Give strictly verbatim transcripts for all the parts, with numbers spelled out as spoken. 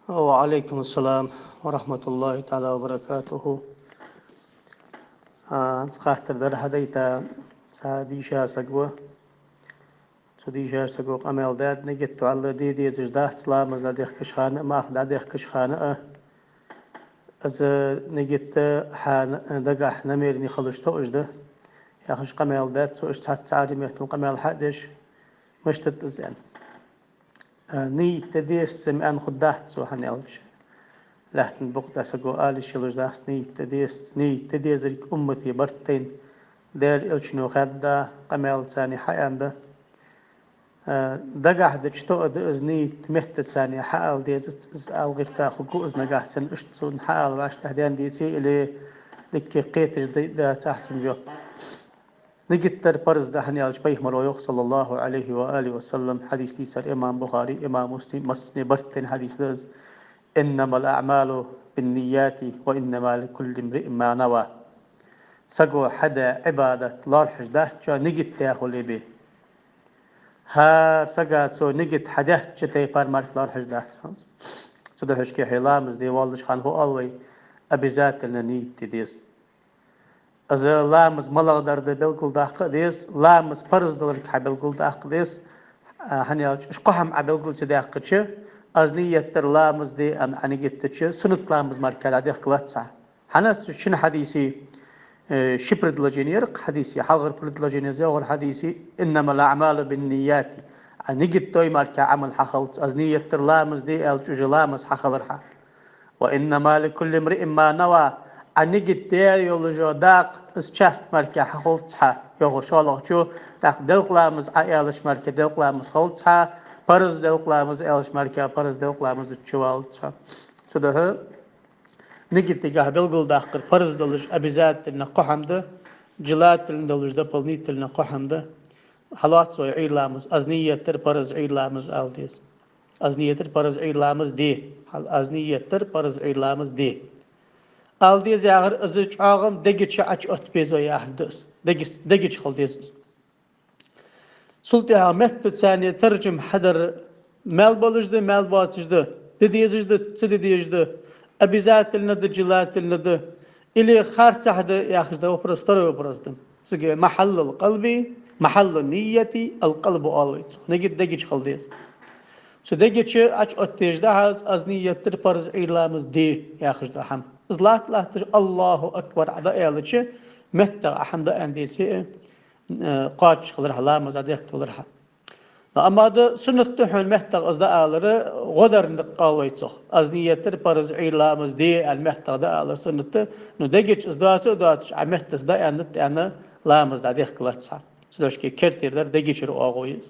وعليكم السلام ورحمة الله تعالى وبركاته. А, цхьа хаттар дар хьадайта, цхьа дийша саг ва. Цу дийшача саго къамаьл даьд, нигат вӀалла де дезаш дац, ламаз дӀадехкача хана а, марха дӀадехкача хана а. Из нигат хьа дагахь намерени хилча тоъаш да, яхаш къамаьл даьд цо, иштта цхьацца Ӏарбий меттала къамаьл хьа а деш, мишта да из аьнна. А, нийят де дезац аьнна хургдац цо, хӀана аьлча лаьттан букъа тӀа саго ала йиш йолаш дац нийят де дезац. Нийят де дезарг уммата барт тайна Даьла Элчано хаьдда, къамаьл царна хьааьннад. А, дагахь дича тоъа да из, нийят метта царна хьаала дезац, из ала гӀерта хургва из нагахь санна, иштта цунна хьаала вӀаштӀехьа даьнна деце, или дикка кхеташ дай-, дацахь цун жоп. Нигат дар парз да, хӀана аьлча пайхамаро йоах, صلى الله عليه وآله وسلم, хьадис дийцар имам Бухари, имам Муслим, массане барт тайна хьадис да из: «إنما الأعمال بالنيات وإنما لكل امرئ ما نوى». Саго хьадаь Ӏибадат лоархӀаш дац, цо нигат даь хуле бе. ХӀара сага цо нигат хьадаьча тайпара мара лоархӀаш дац хьона. Цудухьа шке хье ламаз де воаллача хана фу оал вай, обязательно нийят де деза. Из ламаз малагӀдар да белгалдаккха а деза, ламаз парз долга хьабелгалдаккха а деза, а, хӀана аьлча, уж кхо хӀама Ӏа белгал ца даьккхача, из нийят дар ламаз де аьнна Ӏа нигат дича, суннат ламаз мара дӀадехкалац хьа. ХӀана аьлча цу шин хьадисе, э, ши предложени яр-кх хьадисе, хьалхара предложени, ялхара хьадисе: «إنما الأعمال بالنيات». Ӏа нигат дой мара Ӏамал хьахилац, из нийят дар ламаз де аьлча, уже ламаз хьахилар хьа. «وإنما لكل امرئ ما نوى». Ӏа нигат даь йолаш йола дакъа, из часть мара хьахулац хьа, йоах шоллагӀчо, тӀаккха делкъа ламаз Ӏа аьлча мара делкъа ламаз хилац хьа, парз делкъа ламаз аьлча мара парз делкъа ламаз дича валац хьа. Цудухьа нигат дагахь белгалдаккхар парз долаш обязательно кхо хӀама да, желательно долаш дополнительно кхо хӀама да. Хьалоац вай Ӏуйра ламаз, из нийят дар парз Ӏуйра ламаз ала деза. Из нийят дар парз Ӏуйра ламаз де. Хьал-, из нийят дар парз Ӏуйра ламаз де. Ала деза яхар, из чӀоагӀа дега чу Ӏочуотта беза яхар да из. Дега, дега чу хила деза из. Цул тӀехьагӀа меттаца царна таржам хьадар маьл болаш да, маьл боацаш да, де дезаш да, ца де дезаш да, обязательно да, желательно да, или харцахьа да яхаш да вопрос, второй вопрос да. Цига محل القلب، محل النية القلب оал вай цох. Нигат дега чу хила деза. Цу дега чу Ӏочуоттаеш да хьа из, из нийят дар парз Ӏуйра ламаз де яхаш да хӀама. Из латта-латташ الله أكبر Ӏа дӀааьлча, меттагӀа Ӏа хӀама дӀааьнна деце, э, кхоачаш хилар хьа, ламаз дӀадехка хилар хьа. Но амма да суннат да хьона меттагӀа из дӀаалар, гӀо дар никъ оал вай цох. Из нийят дар парз Ӏуйра ламаз де аьнна меттагӀа дӀаалар суннат да, но дега чу из доаца а доацаш, Ӏа меттаца дӀааьннад аьнна, ламаз дӀадехкалац хьа. Цудухьа шке кертера дар дега чура оагӀув я из.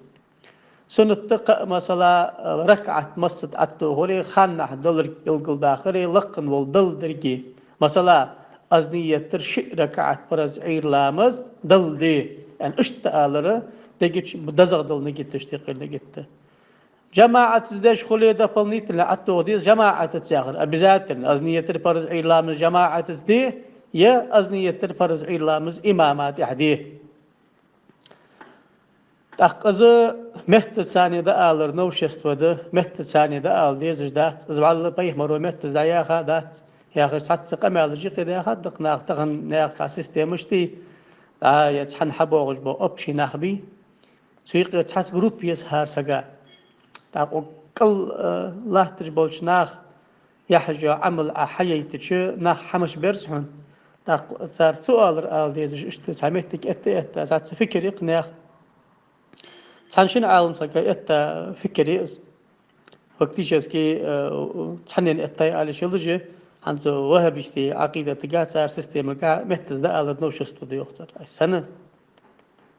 Суннат да кхы а, масала, ракаӀат массаза Ӏотохари, ханнахьа долга белгалдаккхари, лакха вола Далла деррига. Масала, из нийят дар ши ракаӀат парз Ӏуйра ламаз Далла де, аьнна, иштта алар, дега чу дезагӀа дола нигат да, иштта кхы нигат да. ЖамаӀатаца деш хуле, дополнительно Ӏотоха деза жамаӀатаца яхар, обязательно. Из нийят дар парз Ӏуйра ламаз жамаӀатаца де, е из нийят дар парз Ӏуйра ламаз имама тӀехьа де. ТӀаккха из меттаца царна дӀаалар новшество да, меттаца царна дӀаала дезаш дац, из вӀалла пайхамаро меттаца дӀаяха дац, яхаш цхьацца къамаьлаш юкъе даьхад-кх наха, тахан наьха цхьа система иштта, дӀа е цхьана хьабоагӀаш бола общий нах бий, цу юкъера цхьацца группа еза хӀара сага. ТӀаккха кӀал, э, латташ болча наха яхьаш йола Ӏамал Ӏа хьаяйтача, нах хӀамаш берза хьона. ТӀаккха цар цу алар ала дезаш, иштта цхьа моттиг этта-этта, цхьацца фикир я-кх наьха. Цхьан шин Ӏалам сага этта фикир я из. Фактически, э, цхьаннена эттай ала йиш йолаш я, хӀанз ваххабистий Ӏакъидатага, цар системага меттаца дӀаалар новшество да йоах цар. Ай санна,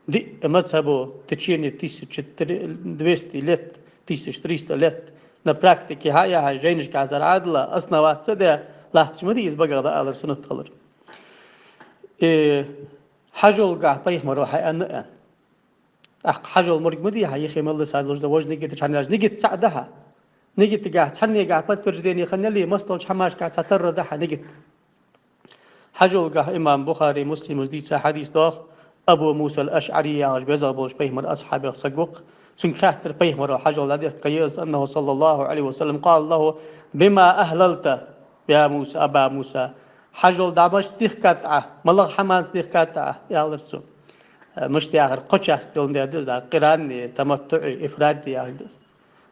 диъ мазхӀабо в течение тысяча двести лет, тысяча триста лет на практике хьаяхьа, жайнашка зар Ӏадала основаться де, латташ ма дий из багах дӀаалар суннат хилар. Э, хьажолгахь пайхамаро хьааьннад аьнна. ТӀаккха хьажол мург ма дий хьа, йихи мел лиса луш да, вож нигат чхьанаш, нигат цаӀ да хьа. Нигатагахь цхьаннегахь подтверждение хиннай, массадолча хӀамашка цхьатарра да хьа нигат. Хьажолгахь имам Бухари, Муслима дийца хьадис доагӀа, Абу Муса ал-АшӀари яхаш безагӀа болча пайхамара асхьабех саг ва-кх, Цунга хаьттар пайхамаро, хьажол дӀадихка йоах аз, أنه صلى الله عليه وسلم قال له: بما أهللت يا موسى، أبا موسى؟ Хьажол дӀа мишта дихкад Ӏа, малагӀа хӀаманца дихкад Ӏа, аьлар цо. Э, мишта яхар, кхо часть долаш да из, къиран, таматтуӀ, ифрад яхаш да из.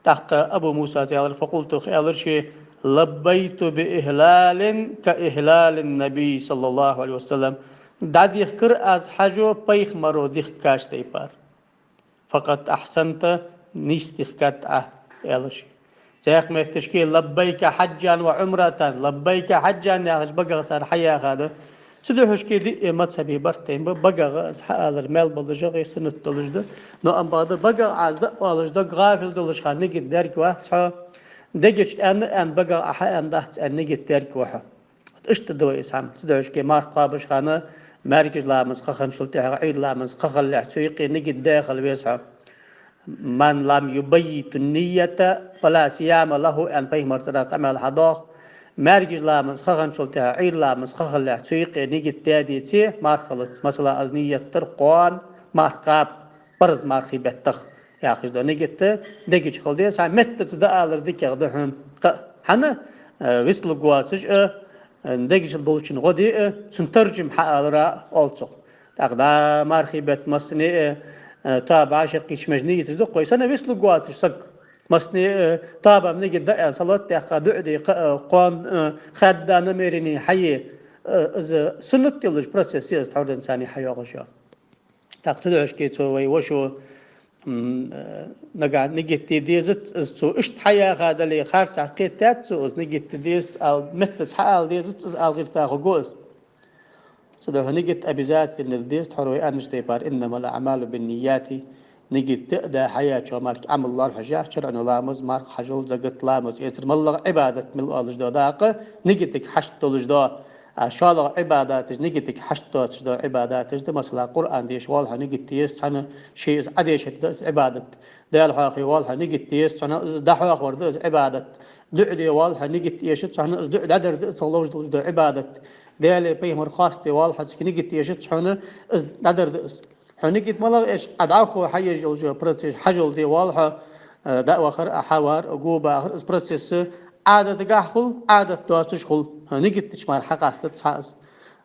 ТӀаккха Абу Мусас аьлар, فقلت, аьлар ше: لبيت بإهلال كإهلال النبي صلى الله عليه وسلم. ДӀадихкар аз хьажол пайхамаро дихкача тайпара. فقد أحسنت, нийса дихкад Ӏа, аьлар ше. Цхьаькха метташка لبيك حجا وعمرة, لبيك حجا яхаш багах цар хьаяхад. Цудухьа диъ мазхӀабе барт тайна ба, багах из хьаалар маьл болаш а, суннат долаш да. Но амма бакъда багах Ӏа из дӀаоалаш, дог гӀафил долаш хана нигат дергвац хьо. Дега чу аьнна, аьнна багах Ӏа хьааьннадац аьнна нигат дергва хьо. Иштта да вай из хӀама. Цудухьа марха кхоабаш хана, маьркӀажа ламаза ха хинначул тӀехьагӀа, Ӏуйра ламаза ха хилалехь, цу юкъе нигат даь хила веза хьо. من لم يبيت النية فلا صيام له, аьнна пайхамара цӀерагӀа къамаьл хьадоагӀа. МаьркӀажа ламаза ха хинначул тӀехьагӀа, Ӏуйра ламаза ха хилалехь, цу юкъе нигат даьдеце, марха хилац. Масала, аз нигат дир кхоана марха кхаба, парз мархий беттах яхаш да нигат, дега чу хила деза, цхьа меттаца дӀаалар дикагӀа да хьона. Кхы, хӀана, э, вицлургвоацаш а, э, дега чу долчун гӀо де а, цун таржам хьаалар а оал цох. ТӀаккха дӀа мархий бетта массане а, э, тоаба Ӏашакхийча меж нигаташ да-кх вай, сенна вицлургвоацаш саг. Массане а, э, тоабан нигат даь, салот даьккха, дуӀа де, кхы, э, кхоана, э, хаьдда намерени хьае, э, из суннат йолаш процесс я из, тхьовра денз царна хьайоагӀаш я. ТӀаккха цудухьа цо, вай вошас, м, э, нагахь нигат де дезац из, цо иштта хьаяха дале, харцахьа кхетадаьд цо из, нигат де дезац ала, меттаца хьаала дезац из ала гӀерта хургва из. Цудухьа нигат обязательно де деза, тхьовра вай аьннача тайпара: إنما الأعمال بالنيات. Нигат а даь хьаяча мара Ӏамал лоархӀаш яц, шарӀо ламаз, марха, хьажол, закат, ламаз, эцар, малагӀа Ӏибадат мел оалаш да дакъа, нигатага хьашт долаш да. А шоллагӀа Ӏибадаташ нигатага хьашт доацаш да Ӏибадаташ да. Масала, Къуръан деша воалл хьо, нигат де еза цхьана, ше из Ӏодешар да из Ӏибадат. Даьла хьоахаве воалл хьо, нигат де еза цхьана, из дӀахьоахавар да из Ӏибадат. ДуӀа де воалл хьо, нигат эшац хьона, из дуӀа дӀадар да из, цох ловш долаш да Ӏибадат. Даьлеи пайхамареи хоаставе воалл хьо, цига нигат эшац хьона, из дӀадар да из. Хьо нигат малагӀа эш, Ӏа дӀахо хьаеш йолаш йола процесс, хьажол де воалл хьо, э, дӀа а вахар, Ӏа хьавар, Ӏа го бахар, из процесс Ӏадатагахьа хул, Ӏадат доацаш хул. Хьо нигат дича мара хьакъастац хьа из.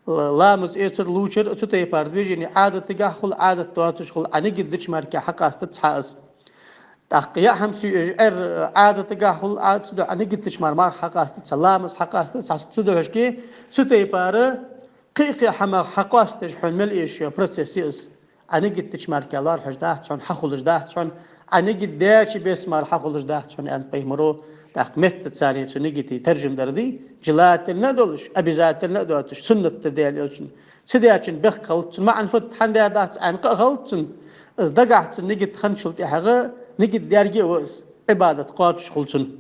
Л-, ламаз эцар, лувчар, цу тайпара движени Ӏадатагахьа хул, Ӏадат доацаш хул, Ӏа нигат дича мара хьакъастац хьа из. ТӀаккха яа хӀама сий еш, Ӏер, Ӏадатагахьа хул, Ӏа-, цудухьа Ӏа нигат дича мара марха хьакъастац хьа, ламаз хьакъастац хьа, цудухьа цу тайпара кхы-кхы хӀамах хьакъоастадеш хьона мел эш йола процесс я из. Ӏа нигат дича мара лоархӀаш дац хьона, хьахулаш дац хьона, Ӏа нигат даьча беса мара хьахулаш дац хьона, аьннад пайхамаро. ТӀаккха меттаца царна цу нигата таржам дар да, желательно а долаш, обязательно а доацаш, суннат да Даьла Элчан. Ца даьчун бехк хилац цун, маӀан фуд, хӀана даьдац аьнна къа а хилац цун. Из дагахьа цун нигат хинначул тӀехьагӀа нигат дерг а ва из, Ӏибадат кхоачаш хул цун.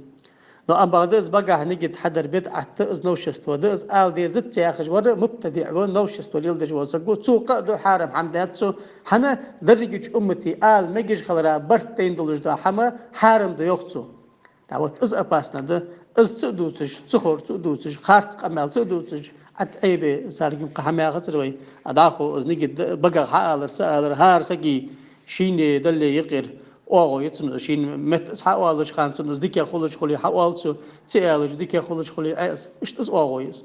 Но амма бакъда из багахьа нигат хьадар бидӀат да, из новшество да, из ала дезац яхаш вар мубтадиӀ ва, новшество леладеш вола саг ва, цо къа а ду, хьарам хӀама даьд цо, хӀана, дерригача уммата ала мегаш хилара барт тайна долаш дола хӀама хьарам да йоах цо. ТӀаккха вот из опасно да, из ца а дувцаш, ца ховр ца а дувцаш, харц къамаьл ца а дувцаш, Ӏа тӀа Ӏебе царга юкъе хӀама яхацар вай. А дӀахо из нигат да, багах хьаалар, са алар, хӀара сага шийна дале юкъера оагӀув я цун, шийна меттаца хьаоалаш хана цунна из дикагӀа хулаш хуле хьаоал цо, ца аьлча дикагӀа хулаш хуле Ӏе из. Иштта из оагӀув я из.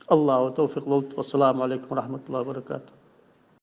АллахӀа тавфикъ лолда. والسلام عليكم ورحمة الله وبركاته.